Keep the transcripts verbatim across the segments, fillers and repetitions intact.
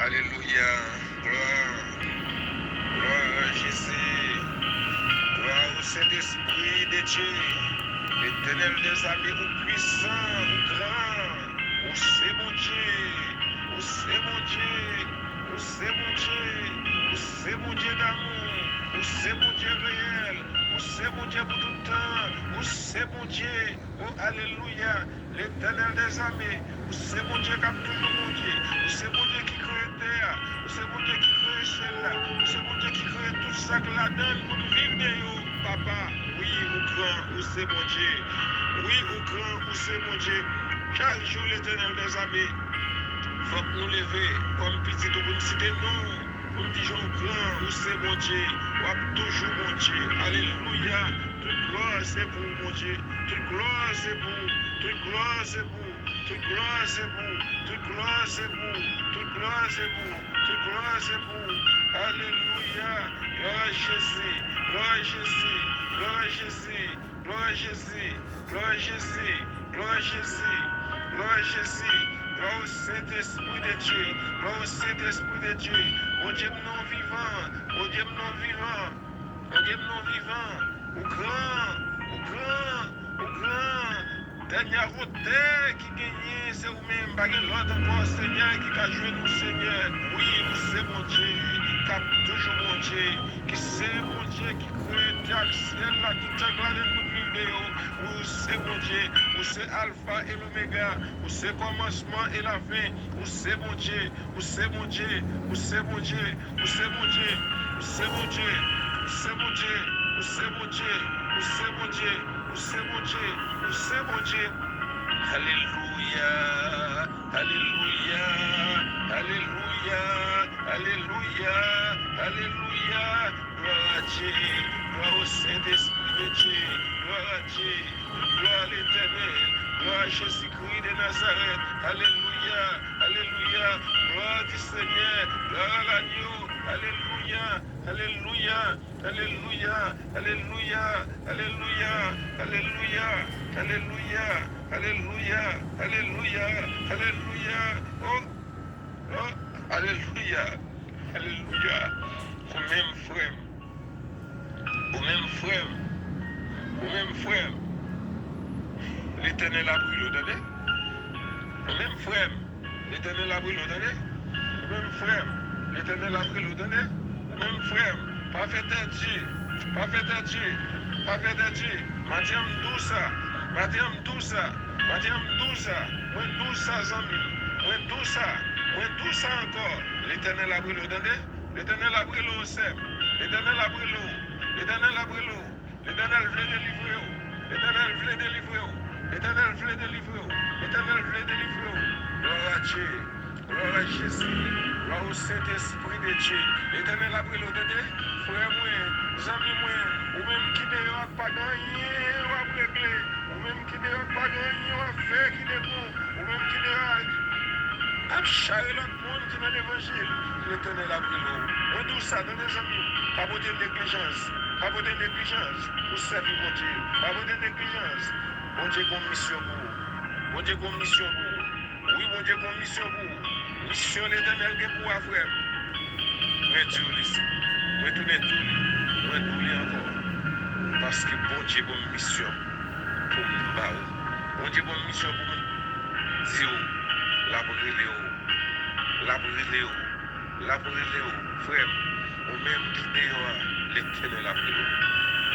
Alelouya. Glwa. Glwa a Jezi. Glwa o Sentespri de Dye. Letènèl dèzame, ou pwisan, ou gran. Ou se Bondye. Ou se Bondye. Ou se Bondye. Ou se Bondye damou. Ou se Bondye reyèl. Ou se Bondye pou tout tan. Ou se Bondye. O, alelouya! Letènèl dèzame, ou se Bondye k ap toujou Bondye. Ou se Bondye ki kreye tè a. Ou se Bondye ki kreye syèl la. Ou se Bondye ki kreye tout sa k ladan l pou n viv de yo, papa. Wi, ou gran, ou se Bondye. Wi, ou gran, ou se Bondye. Chak jou, Letènèl dèzame, fòk nou leve kòm pitit ou pou n site non w. Pou n di jan w gran, ou se Bondye, w ap toujou Bondye. Alelouya! Tout glwa se pou ou, Bondye. Tout glwa se pou ou. Tout glwa se pou ou. Tout glwa se pou ou. Tout glwa se pou ou. Tout glwa se pou ou. Tout glwa se pou ou. Alelouya! Glwa a Jezi! Glwa a Jezi! Glwa a Jezi! Glwa a Jezi! Glwa a Jezi! Glwa a Jezi! Glwa a Jezi! Glwa o Sentespri de Dye! Glwa o Sentespri de Dye! Bondye m non vivan! Bondye m non vivan! Bondye m non vivan! Ou gran! Ou gran! Ou gran! Dènye wotè ki genyen, se ou menm. Pa gen lòt ankò, Senyè, ki ka jwenn ou, Senyè. Wi, ou se Bondye k ap toujou Bondye, ki se Bondye ki kreye tè ak syèl la, tout sa k ladan l pou n viv de yo. Wi, ou se Bondye, ou se Alfa e Lomega, ou se kòmansman e lafen, ou se Bondye, ou se Bondye, ou se Bondye, ou se Bondye, ou se Bondye, ou se Bondye, ou se Bondye, ou se Bondye, ou se Bondye, ou se Bondye. Alelouya, alelouya, alelouya, alelouya, alelouya. Glwa a Dye, glwa o Sentespri de Dye, glwa a Dye, glwa a Letènèl, glwa a Jezikri de Nazarèt. Alelouya, alelouya, glwa di Senyè, glwa a Lagno. Alelouya, alelouya, alelouya, alelouya, alelouya, alelouya, alelouya, alelouya, alelouya, alelouya. Oh, oh, alelouya, alelouya. Ou menm, frè m. Ou menm, frè m. Ou menm, frè m. Letènèl ap rele w, tande. Ou menm, frè m. Letènèl ap rele w, tande. Ou menm, frè m. Letènèl ap rele w, tande. Ou menm, frè m. Pa fè tèt di. Pa fè tèt di. Pa fè tèt di. Maten an m di w sa. Maten an m di w sa. Maten an m di w sa. Mwen di w sa, zanmi m. Mwen di w sa. Mwen di w sa ankò. Letènèl ap rele w, tande. Letènèl ap rele w, sè m. Letènèl ap rele w. Letènèl ap rele w. Letènèl vle delivre w. Letènèl vle delivre w. Letènèl vle delivre w. Letènèl vle delivre w. Glwa a Dye. Glwa a Jezi. Glwa o Sentespri de Dye. Letènèl ap rele w, tande. Frè mwen, zanmi mwen, ou menm ki deyò ak pa gen anyen w ap regle. Ou menm ki deyò ak pa gen anyen w ap fè ki devan w. Ou menm ki deyò ak ap chare lòt moun ki nan levanjil. Letènèl ap rele w. Mwen di w sa, tande zanmi m. Pa pote neglijans. Pa pote neglijans pou sèvi Bondye. Pa pote neglijans. Bondye gon misyon pou ou. Bondye gon misyon pou ou. Wi, Bondye gon misyon pou ou. Misyon Letènèl gen pou ou a, frè m. Mwen di w li, mwen tounen di w li, mwen di w li ankò. Paske Bondye ban m misyon pou m ba ou. Bondye ban m misyon pou m di w, l ap rele w, l ap rele w, l ap rele w, frè m. Ou menm ki deyò a, Letènèl ap rele w.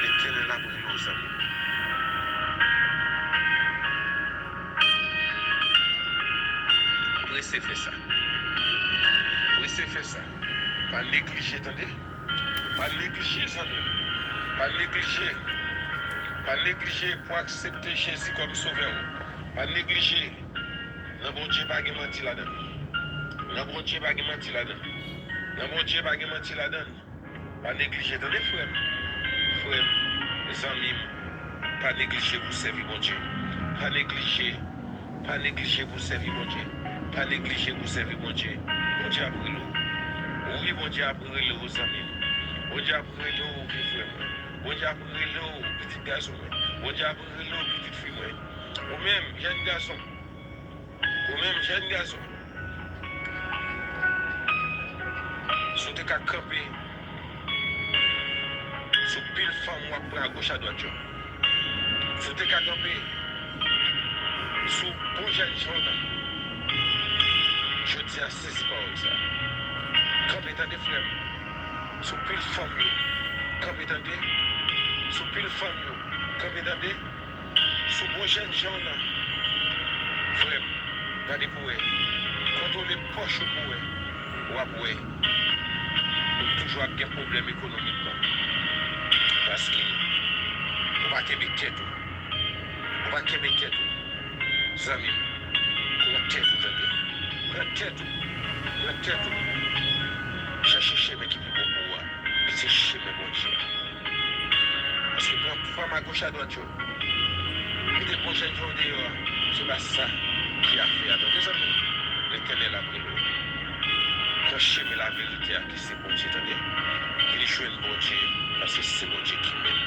Letènèl ap rele w, zanmi m. Prese fè sa. Prese fè sa. Pa neglije, tande. Pa neglije, zanmi m. Pa neglije. Pa neglije pou aksepte Jezi kòm Sovè w. Pa neglije. Nan Bondye pa gen manti ladan l. Nan Bondye pa gen manti ladan l. Nan Bondye pa gen manti ladan l. Pa neglije, tande, frè m. Frè m, zanmi m, pa neglije pou sèvi Bondye. Pa neglije. Pa neglije pou sèvi Bondye. Pa neglije pou sèvi Bondye. Bondye ap rele w. Wi, Bondye ap rele w, zanmi m. Bondye ap rele w, vye frè mwen. Bondye ap rele w, pitit gason mwen. Bondye ap rele w, pitit fi mwen. Ou menm, jèn gason. Ou menm, jèn gason. Si w te ka kanpe sou pil fanm w ap pran agoch adwat yo, si w te ka kanpe sou bon jèn jan w nan, jodi a sezi pawòl sa. Kanpe tande frè m, sou pil fanm yo. Kanpe tande, sou pil fanm yo. Kanpe tande, sou bon jèn jan w nan. Frè m, gade pou wè. Kontwole pòch ou pou wè. W ap wè. Ou toujou ap gen pwoblèm ekonomikman. Paske ou pa kenbe tèt ou. Ou pa kenbe tèt ou. Zanmi m, pran tèt ou tande. Pran tèt ou. Pran tèt ou. Chache chemen ki pi bon pou ou a. Ki se chemen Bondye a. Paske pran fanm agoch adwat yo, mete bon jèn jan w deyò a, se pa sa ki afè a, tande zanmi m. Letènèl ap rele w. Pran chemen laverite a ki se Bondye, tande. Vin jwenn Bondye, paske se Bondye ki mèt.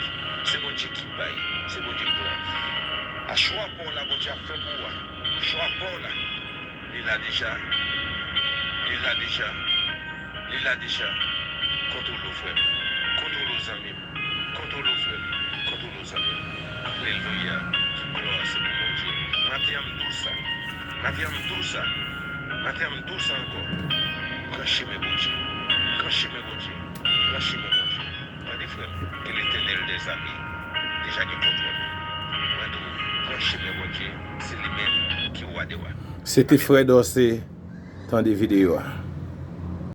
Se Bondye ki bay. Se Bondye k pran. A chwa pa w la Bondye ap fè pou ou a. Chwa pa w la. Li la deja. Li la deja. Li la deja. Kontwole w, frè m. Kontwole w, zanmi m. Kontwole w, frè m. Kontwole w, zanmi m. Alelouya. Tout glwa se pou Bondye. Maten an m di w sa. Maten an m di w sa. Maten an m di w sa ankò. Pran chemen Bondye. Pran chemen Bondye. Pran chemen Bondye. Tande, frè m, ke Letènèl dèzame deja gen kontwòl ou. Mwen di w, pran chemen Bondye, se li menm ki wa dè wa. Se te frè Dòse, tande videyo a.